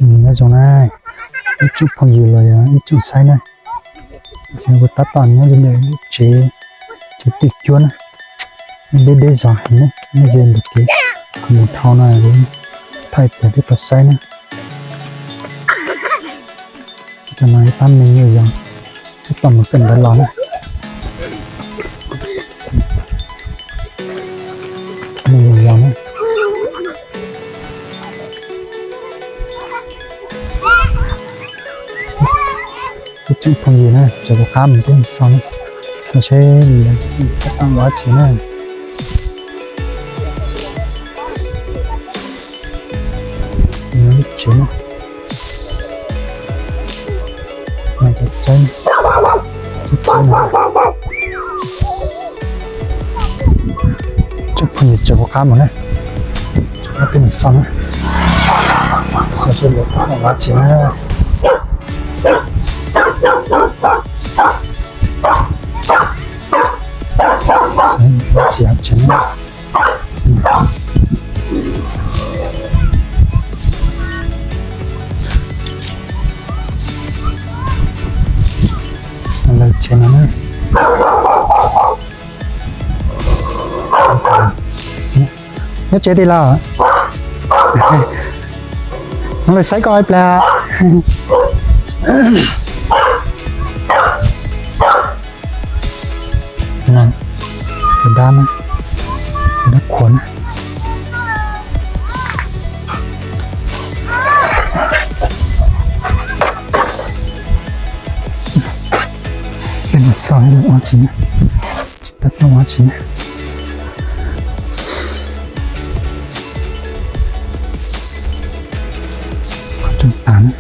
Nyob zoo na, ib tsoom phooj ywg los yog ib tsoom saib na, kuv tab tom nyob ze ntawm lub tsev, tsev twj cuab na, deb deb zos heev na, nyob ze ntug kev, kuv mus dhau no, thaij pem peb tau saib na. Cov no ib pab me nyuam yaus, tab tom mus kawm ntawv los na. Me nyuam yaus na. Ib tsoom phooj ywg na, tso kuv qab mus peb mus xauj na, xauj seb lawv tab tom ua dab tsi na. Lub tsev na, cov txawb, txawb no. Tsoom phooj ywg, tso kuv qab mus na, peb mus xauj na, xauj seb lawv tab tom ua dab tsi na. Tsis yog tsev na. Lawv tsev no na. Nyob tsev tij laug. Lawv xaiv koj ib pliag. Tus dab na, tus dab qhuas na. Peb mus xauj ua dab tsi na, tab tom ua dab tsi na. Qhov rooj tas na.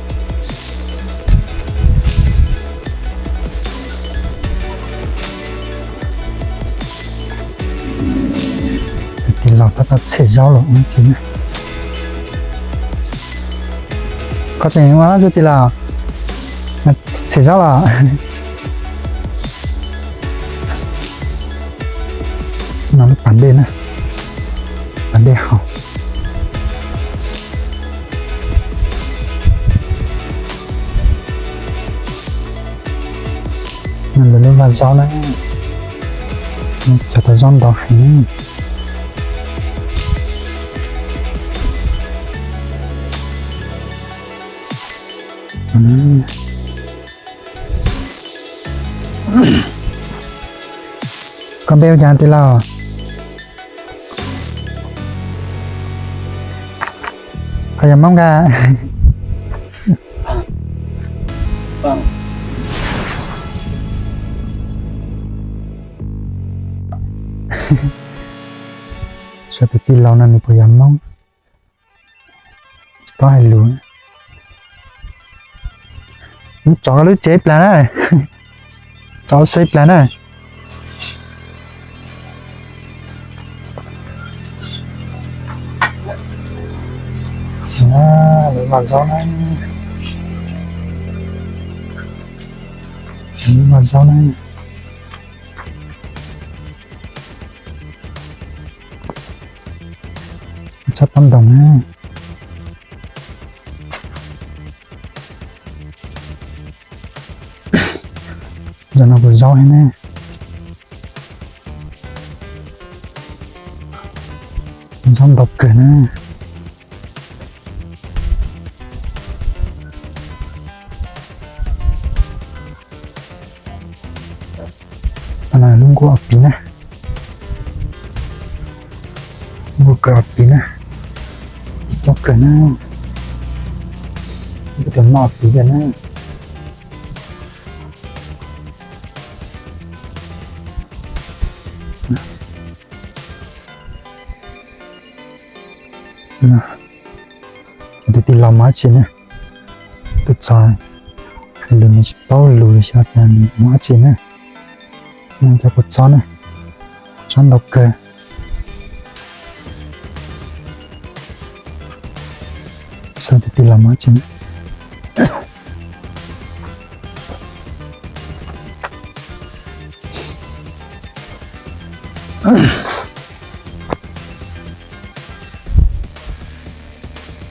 Tus tij laug tab tom txhem zaub los ua dab tsi na. Koj tseem ua dab tsi tij laug? Txhem zaub los? No lub pas dej na, pas dej haus. No lawv lub vaj zaub na, cov tau zaub ntau heev. Koj npe hu cas tij laug? Koj yog Hmoob nkaus? Saib tus tij laug no nws puas yog Hmoob. Tsis paub hais lus. Mus tso lub tsev plas na, tso lub tsev plas na. Lawv vaj zaub na, lawv vaj zaub na. Tsob pob ntoos na. Zaum no kuj zaub thiab na. Zaub ntau kawg na. Lub nkuaj ob pis na. Nkuaj kawg ob pis na. Pis coob kawg na. Tus no ob pis kawg na. Tus tij laug mus dab tsi na? Tuaj txog hais lus nws tsis paub lus li, xyov tias nws mus dab tsi na. Nws cov kua txob na, tsob ntau kawg. Xyov tus tij laug mus dab tsi na.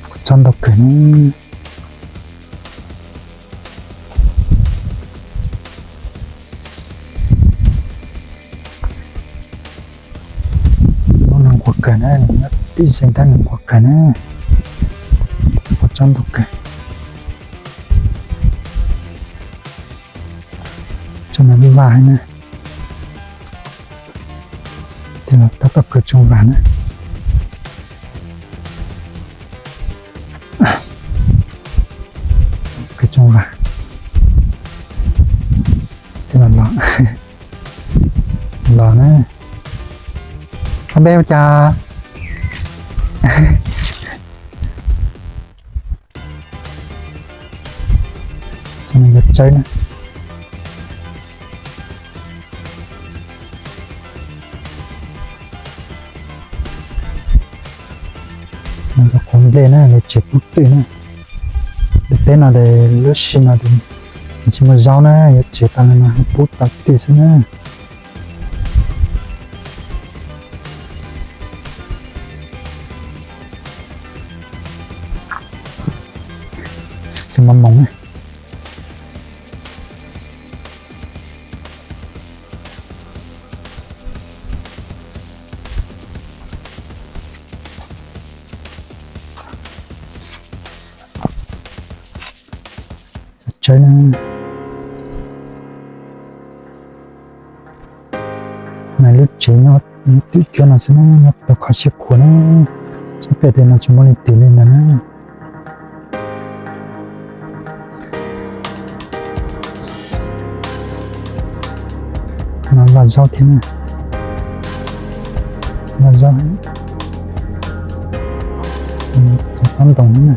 Kua txob ntau kawg na. Ib xeem tab nws quav kawg na, quav tsob ntau kawg. Tsob no lub vaj heev na, tej los tab tom khaws tsoo vas na, khaws tsoo vas. Tej los los, los na, ob peb ua cas. Yog tsawb na. Nws yog qhov nplej na, lawv tsev pub twj na. Lub teb no es lub sij no es nws tsis muaj zaub na, yuav tsev tau li no pub tau twj xwb na. Txiv mos moos na. Tsawb na. Mas lub tsev nyob twj cuab no xwb na, nyob tau kho siab khuav na. Sab pem tej no tsis muaj leej twg li ntawd na. No vaj zaub thiab na. Vaj zaub, cov taub ntoo na,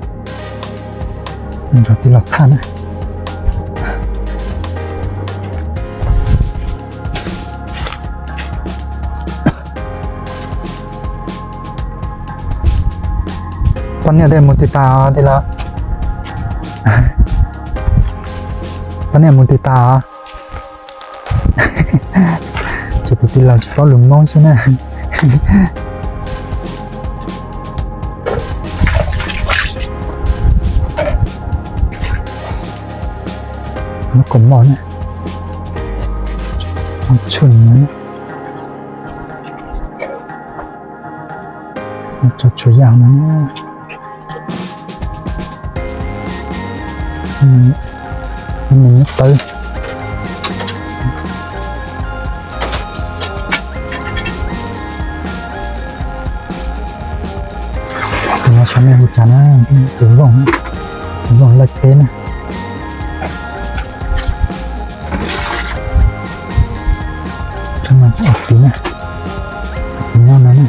nrog tij laug thaj na. Poj niam tej mus twg tas os tij laug? Poj niam mus twg tas os? Ces tus tij laug tsis paub lus Hmoob xwb na. Lub kaus mom na, tshuaj na, tso tshuaj yaj no na. Nws nyob tawv. Tus no xyov nej hu cas na, tus vooj, tus vooj laij teb na. Tsob no ob pis na, ob pis nyob no na.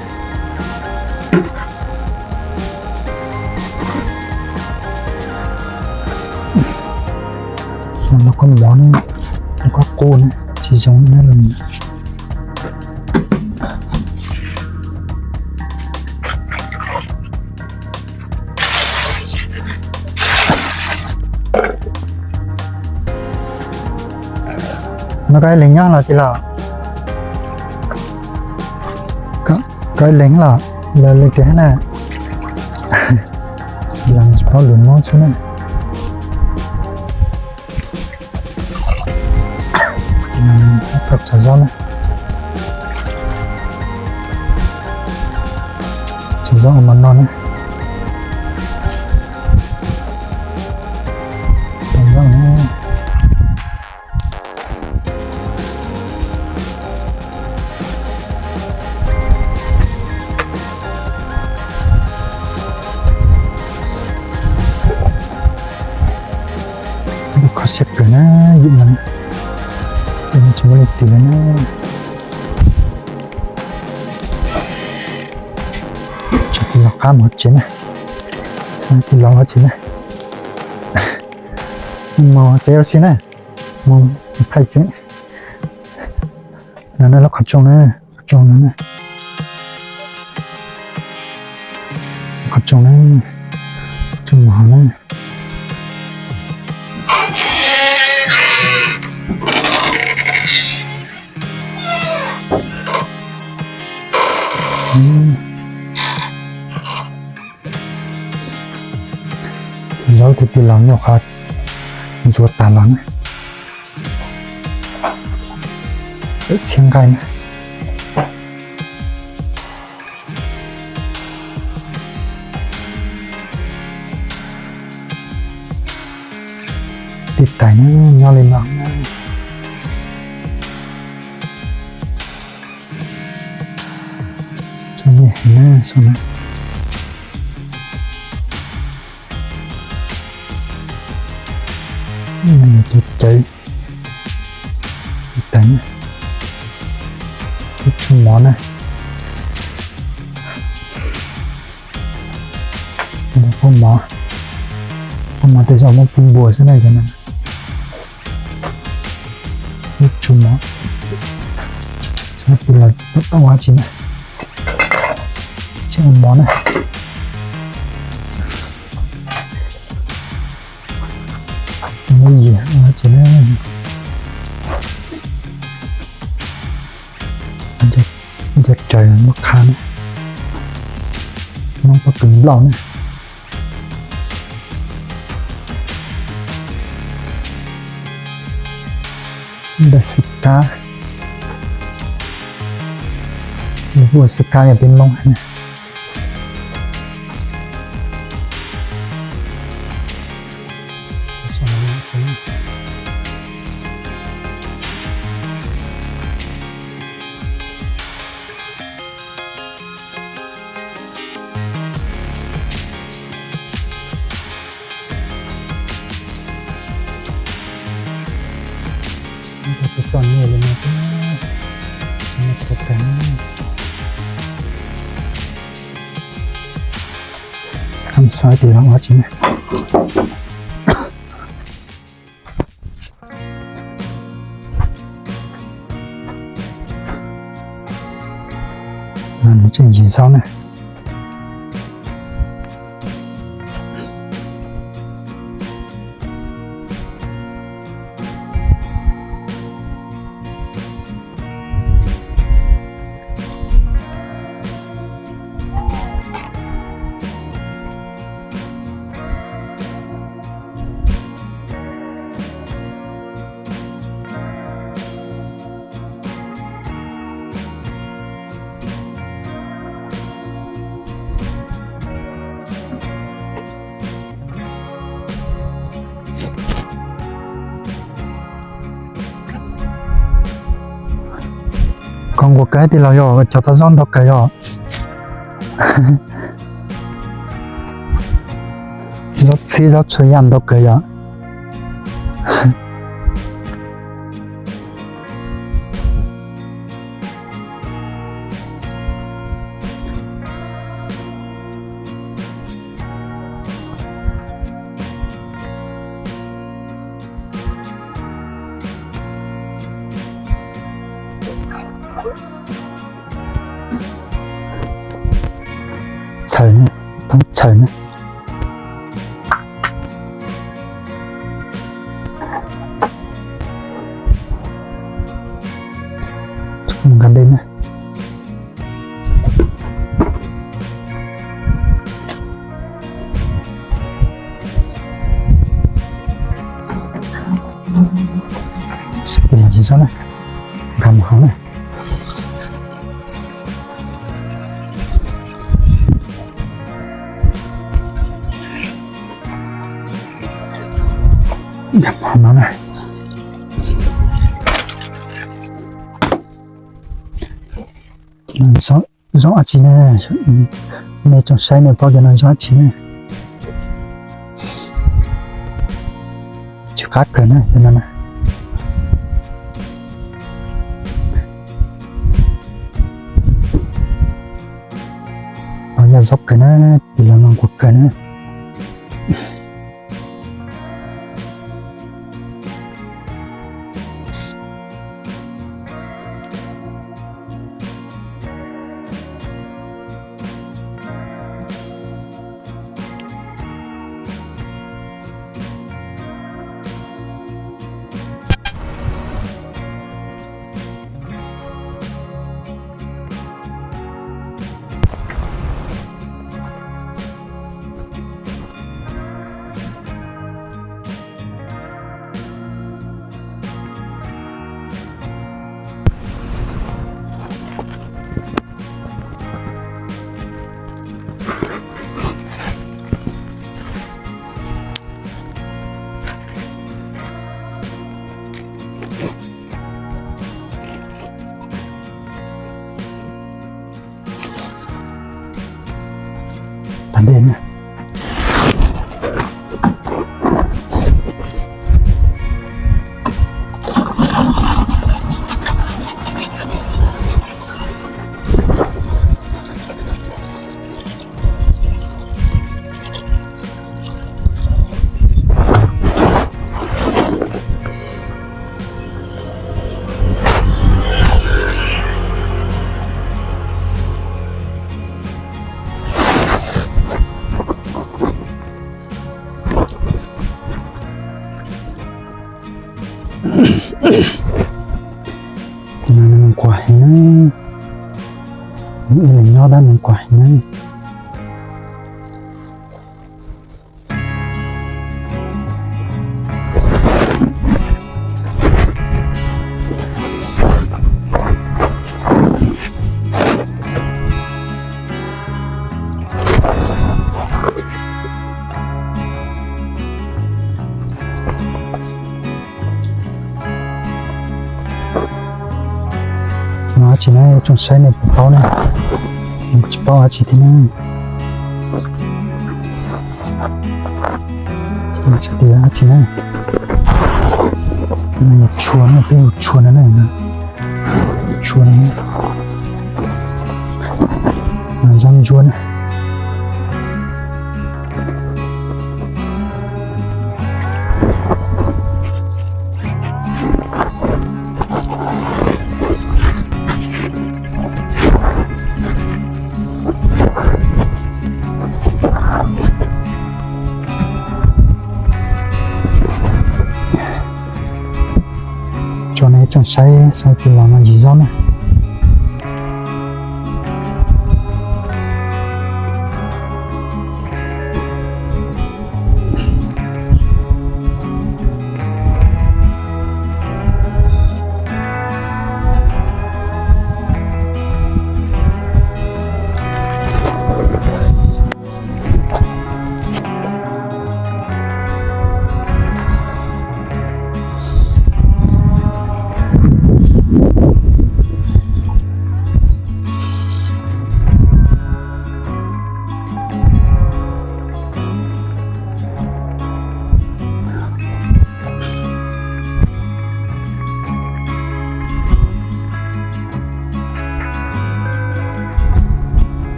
Lauj kaub mov ne, lauj kaub qub ne, tsis zoo ne. No koj ib leeg nyob los tij laug? Koj ib leeg los, los leej twg na? Los tsis paub lus Hmoob xwb na. Koj txhos zaub na, txhos zaub ua mov noj na. Txhos zaub na. Kho siab kawg na, yim no, yim no tsis muaj leej twg li na. Tso tij laug qab mus tsev na, tij laug ua tsev na, mus tsev ua si na, mus thaij tsev. No na lub qhov tsoo na, qhov tsoo no na, qhov tsoo na, tsoo mus hauv na. Zaub tus tij laug nyuaj qhov ntxuav tas los na. Peb txhiab nqaij na. Tais na, nyob li no na. Txom nyem heev na, xyov na. Cov cawv, tais na, ib tsuj mov na. Poj mov, poj mov tej zaum muab pub npua xwb na cov no. Ib tsuj mov, xyov tis los tau ua tsi na. Tsis ua mov na. Muab yias ua tsi na. Cov tsaws muab qha na. Noob pob kws nplauj na. Npaj xwm kab, npaj xwm kab yog peb Hmoob na. Txom nyem li no, kham xav tis los ua tsi na. Nws tseem yws zaub na. Koj nquas kawg tis los yog cov tau zaub ntau kawg yog. Zaub txhib zaub txhua yam ntau kawg yog. Txhawm na, thoob txhawm na. Nqa dej na. Sab tis tsis txhob na, nqa mus hauv na. Nqa mus hauv no na. Zaub dab tsi ne? Nej tsoom saib nej paub cov no zaub dab tsi ne? Tsw qab kawg na cov no na. Tau yaj zaub kawg na, tis los no nquag kawg na. Tus no nws nquag heev na, nws ib leeg nyob tab nws nquag heev na. No dab tsi na, tsoom saib nej puas paub na, tsis paub dab tsi thiab na. Tsis tias dab tsi na. No yog tshua na, peb hu tshua no na, tshua no, zab ntsuab na. Tso nej tsoom saib xav tus los no yig zob na.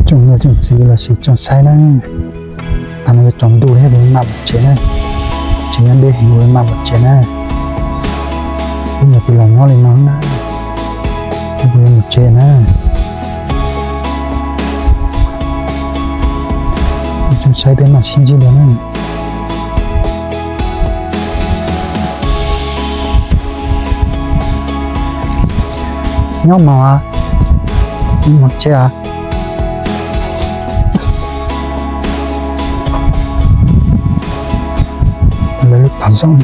Tsoom niam tsoom txiv los sis tsoom saib na, tam no yuav tsaus ntuj thiab kuv mam mus tsev na, tseem nyob deb heev kuv mam mus tsev na. Peb nyuam qhuav los nyob li no na, kuv yuav mus tsev na. Tsoom saib peb mam sib ntsib dua na. Nyob mos, mus tsev as. Lawv lub tom zoo.